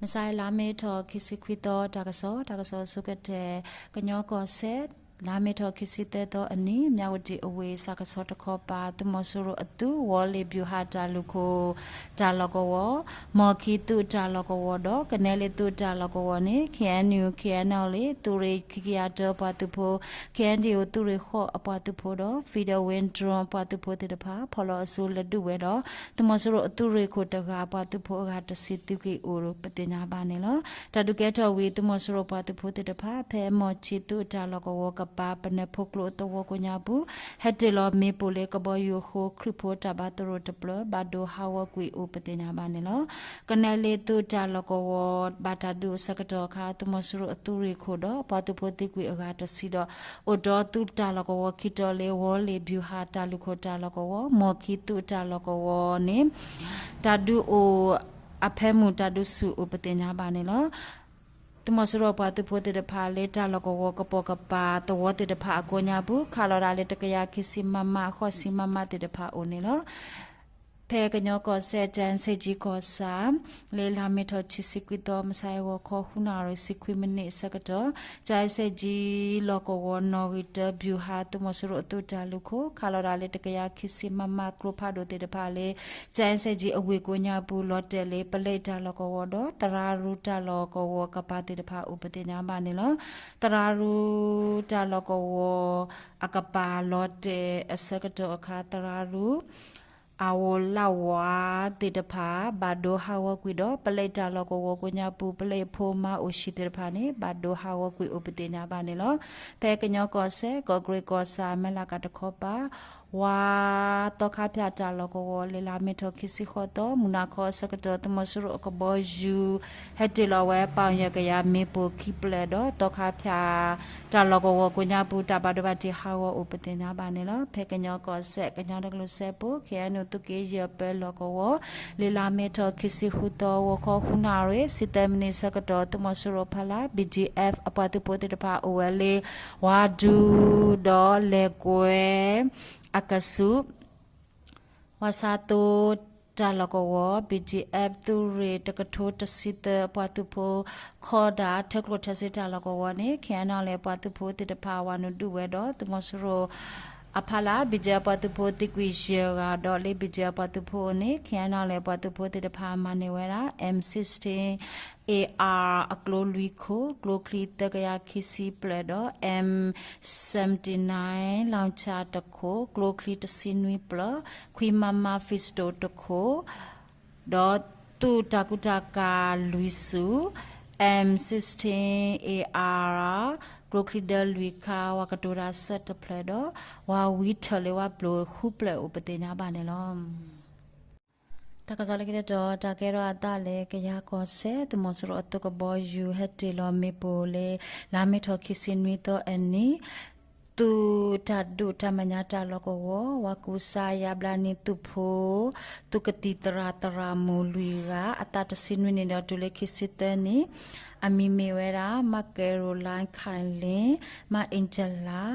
မဆါလါမ့ၤထီၣ်ခံဆံခွံသီ တၢ်ကစီၣ်, တၢ်ကစီၣ်အဆိကတၢၢ်, ကညီကီၢ်စဲၣ်, လါမ့ၤထီၣ်ခံဆံသၢသီအနံၤ မၠးဝတံၣ်အဝ့ၢ် စးကဆီတခီပၤ သုးမီၤစိရိၤအသုး ဝီၤလ့ၣ်ဘျူၤဟးတၢ်လုၢ်ခိၣ်တၢ်လီၢ်ကဝီၤ, မီၢ်ခံသုးတၢ်လီၢ်ကဝီၤဒီး ကနဲလ့သုးတၢ်လီၢ်ကဝီၤန့ၣ် ခ့ၣ်အဲၣ်ယူၣ် ခ့ၣ်အဲၣ်ယူၣ်လ့ၣ် သုးရ့ၣ်ခံကယၤတၢအပှၤသုးဖိ, ခ့ၣ်အဲၣ်ယူၣ်သုးရ့ၣ်ဃိးအပှၤသုးဖိဒီး Federal Wing Drone အပှၤသုးဖိသ့ၣ်တဖၣ် ဖီၣ်လီၤအစုလၢဒုးဝဲဒီး သုးမီၤစိရိၤအသုးရ့ၣ်ခိၣ်တဂၤ အပှၤသုးဖိအဂၤတဆံသုးက့ၤအိၣ်ပသ့ၣ်ညါဘၣ်န့ၣ်လီၤ. တၢ်ဒုးကဲထီၣ်ဝံၤ သုးမီၤစိရိၤပှၤသုးဖိသ့ၣ်တဖၣ် ဖဲမီၢ်ဆံသုးတၢ်လီၢ်ကဝီၤကပၤ ပနၢၤဖိကျိအသဝီကိးညါပူၤ ဟဲတ့ၢ်လီၤမ့ၣ်ပိၢ်လၢကဘီယူၤအဃိ ခရံာ်ဖိတၢ်ဘါသရိာ်တဖျၢၣ် ဘၣ်ဒိဟးဂီၤကွံာ်အိၣ်ပသ့ၣ်ညါဘၣ်န့ၣ်လီၤ. ကနဲလ့သုးတၢ်လီၢ်ကဝီၤ ဘၣ်တၢ်ဒုးအဆၢကတီၢ်အခါ သုးမီၤစိရိၤအသုးရ့ၣ်ခိၣ်ဒီး ပှၤသုးဖိသံကွံာ်အဂၤတဆံဒီး အိၣ်ဒီးသုးတၢ်လီၢ်ကဝီၤခံတီၤလၢ ဝီၤလ့ၣ်ဘျူၤဟးတၢ်လုၢ်ခိၣ်တၢ်လီၢ်ကဝီၤ, မီၢ်ခံသုးတၢ်လီၢ်ကဝီၤန့ၣ် တၢ်ဒုးအိၣ် အဖၢမုၢ်တၢ်ဒုးဆူၣ်အိၣ်ပသ့ၣ်ညါဘၣ်န့ၣ်လီၤ. သုးမီၤစိရိၤပှၤသုးဖိသ့ၣ်တဖၣ်လၢတၢ်လီၢ်ကဝီၤကပိာ်ကပၤသဝီသ့ၣ်တဖၣ်အကိးညါပူၤ ခးလီၤဒၣ်လၢတကယၤခံဆံ MM ဃိးဆံ MM သ့ၣ်တဖၣ်အိၣ်န့ၣ်လီၤ. ဖဲကညီကီၢ်စဲၣ် ကၠဲစဲၣ်ကၠံကီၢ်ဆၣ် လၢလါမ့ၤထီၣ်ခံဆံခွံသီ မဆါဂီၤခီ ဃုနၣ်ရံၣ် ဆံခွံမံးနံးအဆၢကတီၢ် ကၠဲစဲၣ်ကၠံလီၢ်ကဝီၤ နီၣ်ဂံၢ်တၢ ဘျူၤဟး သုးမီၤစိရိၤအသုးတၢ်လုၢ်ခိၣ် ခးလီၤဒၣ်လၢတကယၤခံဆံ MM ကျိဖးဒိၣ်သ့ၣ်တဖၣ်လၢ ကၠဲစဲၣ်ကၠံအဝ့ၢ်ကိးညါပူၤ လီၤတဲာ်လၢ ပလဲတၢ်လီၢ်ကဝီၤဒီး သရၣ်ရူတၢ်လီၢ်ကဝီၤကပၤသ့ၣ်တဖၣ်အိၣ်ပသ့ၣ်ညါဘၣ်န့ၣ်လီၤ. သရၣ်ရူတၢ်လီၢ်ကဝီၤအကပၤလီၤတဲာ်အဆၢကတီၢ်အခါ သရၣ်ရူ အဝိလၣ်ဝါသ့ၣ်တဖၣ် ဘၣ်ဒိဟးဂီၤကွံာ်ဒီး ပလဲတၢ်လီၢ်ကဝီၤကိးညါပူၤ ပလဲဖိမါအိၣ်ဆံးသ့ၣ်တဖၣ်န့ၣ် ဘၣ်ဒိဟးဂီၤကွံာ်အိၣ်ပသ့ၣ်ညါဘၣ်န့ၣ်လီၤ. ဖဲကညီကီၢ်စဲၣ် ကီၢ်ကရ့ၣ်ကီၢ်ဆၣ် မဲလးကးတခီပၤ ဝါသီခါဖၠၣ်တၢ်လီၢ်ကဝီၤ လၢလါမ့ၤထီၣ်ခံဆံဃိးသီ မုၢ်နၤခီအဆၢကတီၢ် သုးမီၤစိရိၤအကဘီယူၤ ဟဲတ့ၢ်လီၤဝဲ ပီၣ်ယဲၢ်ကယၤမ့ၣ်ပိၢ်ခံဖျၢၣ်ဒီး သီခါဖၠၣ်တၢ်လီၢ်ကဝီၤကိးညါပူၤ တၢ်ဘၣ်ဒိဘၣ်ထံးဟးဂီၤအိၣ်ပသ့ၣ်ညါဘၣ်န့ၣ်လီၤ. ဖဲကညီကီၢ်စဲၣ် ကညီတကလုာ်စၢဖှိၣ် ခ့ၣ်အဲၣ်ယူၣ် သုးက့ယဲၢ်ပၢလီၢ်ကဝီၤ လၢလါမ့ၤထီၣ်ခံဆံဃုသီ ဂီၤခီဃုနၣ်ရံၣ် ဆံသၢမံးနံးဆၢကတီၢ် သုးမီၤစိရိၤဖီလာ် BGF အပှၤသုးဖိသ့ၣ်တဖၣ်အိၣ်ဝဲလၢ ဝါဒူဒီးလဲၤကွဲ အကဆူး ဝါဆါသိတၢ်လီၢ်ကဝီၤ BGF သုးရ့ၣ်တကထိတဆံသၢ အပှၤသုးဖိ ခီဒၣ် ထၢကျိၣ်ထၢစ့တၢ်လီၢ်ကဝီၤန့ၣ် ခ့ၣ်အဲၣ်ယူၣ်လၢပှၤသုးဖိသ့ၣ်တဖၣ် ဝၤနုာ်ဒုးဝဲဒီး သုးမီၤစိရိၤအဖီလာ် BGF အပှၤသုးဖိသံကွံာ်ယဲၢ်ဂၤဒီး လၢ BGF အပှၤသုးဖိအအိၣ်န့ၣ် ခ့ၣ်အဲၣ်ယူၣ်လၢပှၤသုးဖိသ့ၣ်တဖၣ်မၤန့ၢ်ဝဲဒၣ် M sixteen AR အကျိလွံၢ်ခိၣ်, ကျိချံသၢကယၤခံဆံဖျၢၣ်ဒီး M seventy-nine လီၣ်ဆၣ်တခိၣ်, ကျိချံတဆံနွံဖျၢၣ်, ခွံ MM pistol တခိၣ်, ဒီးသုးတၢ်ကူတၢ်ကၤလွံၢ်ဆူၣ်, M sixteen AR ကျိချံဒၢလွံၢ်ခါ, ဝၤကတိၤတၢ်ဆၢတဖျၢၣ်ဒီး ဝၤဝံထၢၣ်လၢဝၤဘျိၣ်ဃုဖျၢၣ်အိၣ်ပသ့ၣ်ညါဘၣ်န့ၣ်လီၤ. တၢ်ကစီၣ်လၢခံတတီၤ တၢ်ကဲထီၣ်အသးလၢ ကယၤကီၢ်စဲၣ် သုးမီၤစိရိၤအသုးကဘီယူၤ ဟဲတ့ၢ်လီၤမ့ၣ်ပိၢ်လၢ လါမ့ၤထီၣ်ခံဆံနွံသီအနံၤ သုးတၢ်ဒုးတၢ်မဲာ်ညါတၢ်လီၢ်ကဝီၤ ဝၤကူစါယါဘျါနံၤသုးဖိ သုးကသံၣ်သရၣ်သရၣ်မုၣ်လွံၢ်ဂၤ အသးတဆံနွံနံၣ်ဒီးတုၤလၢခံဆံသၢနံၣ် အမံၤမ့ၢ်ဝဲဒၣ် မၣ်ကဲရိလၣ် ခၣ်လ့ၣ်, မၣ်အ့ၣ်ကၠလၣ်,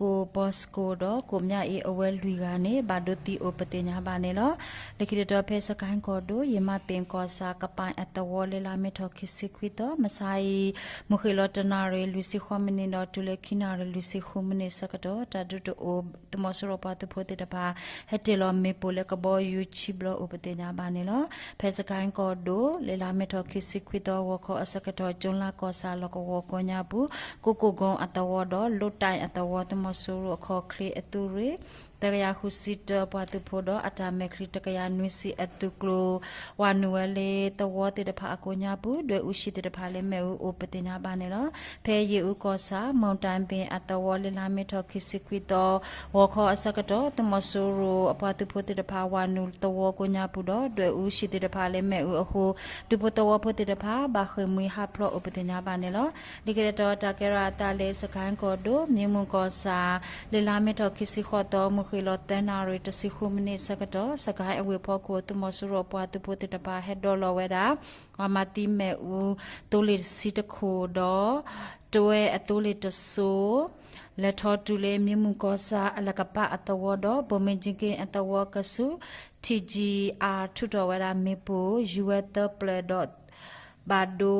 ကိၣ်ဘီစကိၤဒီး ကိၣ်မၠၣ်အ့ အဝဲလွံၢ်ဂၤန့ၣ် ဘၣ်ဒိသံအိၣ်ပသ့ၣ်ညါဘၣ်န့ၣ်လီၤ. လၢခံတတီၤဖဲစကဲၣ်ကီၢ်ဒိၣ် ယမၤပ့ၣ်ကီၢ်ဆၣ် ကပၤအသဝီလၢလါမ့ၤထီၣ်ခံဆံခွံသီ မဆါအံၤ မုၢ်ဃ့ၢ်လီၤတနၣ်ရံၣ် လွံၢ်ဆံဃိးမံးနံးဒီးတုၤလၢခံနၣ်ရံၣ် လွံၢ်ဆံဃုမံးနံးဆၢကတီၢ် တၢ်ဒုးတအိၣ် သုးမီၤစိရိၤပှၤသုးဖိသ့ၣ်တဖၣ် ဟဲတ့ၢ်လီၤမ့ၣ်ပိၢ်လၢကဘီယူၤခံဘျီအိၣ်ပသ့ၣ်ညါဘၣ်န့ၣ်လီၤ. ဖဲစကဲၣ်ကီၢ်ဒိၣ် လၢလါမ့ၤထီၣ်ခံဆံခွံသီ ဂီၤခီအဆၢကတီၢ် ကၠိလါကီၢ်ဆၣ်လီၢ်ကဝီၤကိးညါပူၤ ကိၣ်ကိၣ်ကိၣ်အသဝီဒီး လိၣ်တၢ်အသဝီ သုးမီၤစိရိၤအခီၣ်ချ့အသုးရ့ၣ် သၢကယၤဃုဆံတၢပှၤသုးဖိဒီး အတၢ်မဲာ်ချံတကယၤနွံဆံအသုးကျိၤ ဝၤနုာ်ဝဲလၢသဝီသ့ၣ်တဖၣ်အကိးညါပူၤ ဒွဲၣ်အူဆံးသ့ၣ်တဖၣ်လၢမ့ၣ်အူအိၣ်ပသ့ၣ်ညါဘၣ်န့ၣ်လီၤ. ဖဲယ့ၣ်အူကီၢ်ဆၣ် မုၢ်တၢ်ဘ့ၣ်အသဝီလၢလါမ့ၤထီၣ်ခံဆံခွံသီ ဂီၤခီအဆၢကတီၢ် သုးမီၤစိရိၤအပှၤသုးဖိသ့ၣ်တဖၣ် ဝၤနုာ်သဝီကိးညါပူၤဒီး ဒွဲၣ်အူဆံးသ့ၣ်တဖၣ်လၢမ့ၣ်အူအဃိ ဒူဖိသဝီဖိသ့ၣ်တဖၣ် ဘၣ်ဃ့ၢ်မှံဟးဖျိးအိၣ်ပသ့ၣ်ညါဘၣ်န့ၣ်လီၤ. လၢခံတတီၤ တၢ်ကဲထီၣ်အသးလၢ စကဲၣ်ကီၢ်ဒိၣ် မံမုၢ်ကီၢ်ဆၣ် လၢလါမ့ၤထီၣ်ခံဆံဃိးသီ မုၢ်ဃ့ၢ်လီၤသၢနၣ်ရံၣ် တဆံဃုမံးနံးဆၢကတီၢ် စကဲၣ်အဝ့ၢ်ဖီခိၣ် သုးမီၤစိရိၤအပှၤသုးဖိသ့ၣ်တဖၣ် ဟဲဒိးလီၤဝဲဒၣ် ပှၤမၤသံမ့ၣ်အူ သိလ့ၣ်တဆံတခိၣ်ဒီး တဝဲအသိလ့ၣ်တစိၤ လဲၤထီၣ်တုၤလၢမံမုၢ်ကီၢ်ဆၣ်အလၤကပၤအသဝီဒီး ဘိၣ်မ့ၣ်ကၠံက့ၣ်အသဝီကဆူး ထံၣ်ကၠံအါ ထုးထီၣ်ဝဲဒၣ်မ့ၣ်ပိၢ် ယူၤဝဲသၢဖျၢၣ်ဒီး ဘၣ်ဒိ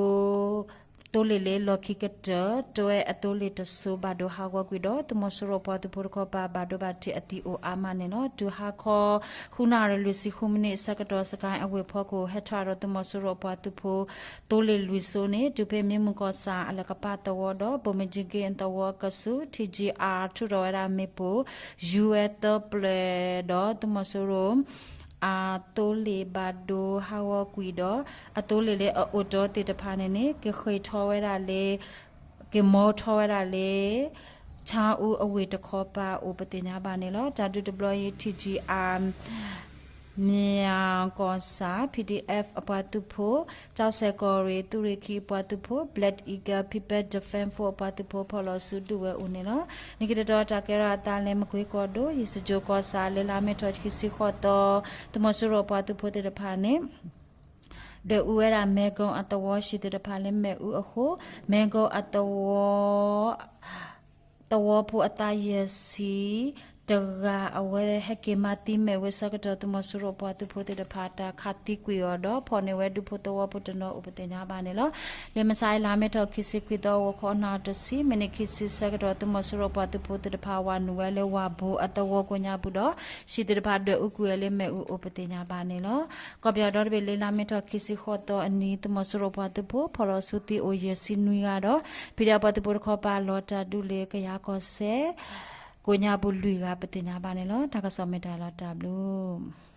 သိလ့ၣ်လၢလီၢ်ခံကတၢၢ် တွဲအသိလ့ၣ်တစိၤ ဘၣ်ဒိဟးဂီၤကွံာ်ဒီး သုးမီၤစိရိၤပှၤသုးဖိတခီပၤ ဘၣ်ဒိဘၣ်ထံးအသံအိၣ်အါမးန့ၣ်လီၤ. တုၤဟါခီ ဃုနၣ်ရံၣ်လွံၢ်ဆံဃုမံးနံးအဆၢကတီၢ် စကဲအဝ့ၢ်ဖီခိၣ် ဟဲထီၣ်ဒီးသုးမီၤစိရိၤပှၤသုးဖိ သိလ့ၣ်လွံၢ်စိၤန့ၣ် တုၤဖဲမ့ၢ်မုၢ်ကီၢ်ဆၣ်အလၢကပၤသဝီဒီး ဘိၣ်မ့ၢ်ကၠံက့အသဝီအကဆူး ထံကၠံအါ ထုးထီၣ်ဝဲဒၣ်မ့ၣ်ပိၢ် ယူၢ်ဝဲသၢပျဲၢ်ဒီး သုးမီၤစိရိၤ အသိလ့ၣ်ဘၣ်ဒိဟးဂီၤကွံာ်ဒီး အသိလ့ၣ်လၢအအိၣ်တ့ၢ်သ့ၣ်တဖၣ်န့ၣ်န့ၣ် ကဃ့ၢ်ထီၣ်ဝဲဒၣ်လၢ ကမီထီၣ်ဝဲဒၣ်လၢ ဆါအူအဝ့ၢ်တခီပၤအိၣ်ပသ့ၣ်ညါဘၣ်န့ၣ်လီၤ. တၢ်ဒုးတဘျီအံၤ ထံကၠံအါ မၠၣ်ကီၢ်ဆၣ် P D F အပှၤသုးဖိ, ကၠီၣ်စဲၣ်ကီၢ်ရ့ၣ် သုးရ့ၣ်ခံအပှၤသုးဖိ, Black Eagle People Defense Force အပှၤသုးဖိ ဖီၣ်လီၤဆူဒုးဝဲအိၣ်န့ၣ်လီၤ. နံၣ်က့ၤတတီၤတၢ်ကဲထီၣ်အသးလၢမကွ့ကီၢ်ဒိၣ် ယံၤစကၠိၤကီၢ်ဆၣ် လၢလါမ့ၤထီၣ်ခံဆံဃိးသီ သုးမီၤစိရိၤအပှၤသုးဖိသ့ၣ်တဖၣ်န့ၣ် ဒွဲၣ်အူဝဲဒၣ် မဲကိအသဝီ ဟံၣ်သ့ၣ်တဖၣ်လၢမ့ၣ်အူအဃိ မဲကိအသဝီ သဝီဖိအသးယဲၢ်ဆံတဂၤ အဝဲဟဲက့ၤမၤသံမ့ၣ်အူအဆၢကတီၢ် သုးမီၤစိရိၤပှၤသုးဖိသ့ၣ်တဖၣ် တၢ်ခးသံကွံာ်အီၤဒီး ဖီၣ်န့ၢ်ဝဲဒူဖိသဝီဖိတနီၤအိၣ်ပသ့ၣ်ညါဘၣ်န့ၣ်လီၤ. လၢမုၢ်ဆါအံၤ လါမ့ၤထီၣ်ခံဆံခွံသီ ဂီၤခီနၣ်ရံၣ်တဆံ မံးနံးခံဆံဆၢကတီၢ် သုးမီၤစိရိၤပှၤသုးဖိသ့ၣ်တဖၣ် ဝၤနုာ်ဝဲလၢဝၤဘိအသဝီကိးညါပူၤဒီး ဟံၣ်သ့ၣ်တဖၣ်ဒွဲၣ်အူကွံာ်ဝဲလၢမ့ၣ်အူအိၣ်ပသ့ၣ်ညါဘၣ်န့ၣ်လီၤ. ကီၢ်ပယီၤဒီတဘ့ၣ်လၢလါမ့ၤထီၣ်ခံဆံဃိးသီအနံၤ သုးမီၤစိရိၤပှၤသုးဖိ ဖီၣ်လီၤဆူသံအိၣ်ယဲၢ်ဆံနွံဂၤဒီး ဖံးဒဲးပှၤသုးဖိတခီပၤ လီၤတၢ်ဒုးလၢကယၤကီၢ်စဲၣ် ကိးညါပူၤလွံၢ်ဂၤပသ့ၣ်ညါဘၣ်န့ၣ်လီၤ. တၢ်ကစီၣ်မ့ၢ်တၢ်လီၤတၢ်ဘျုး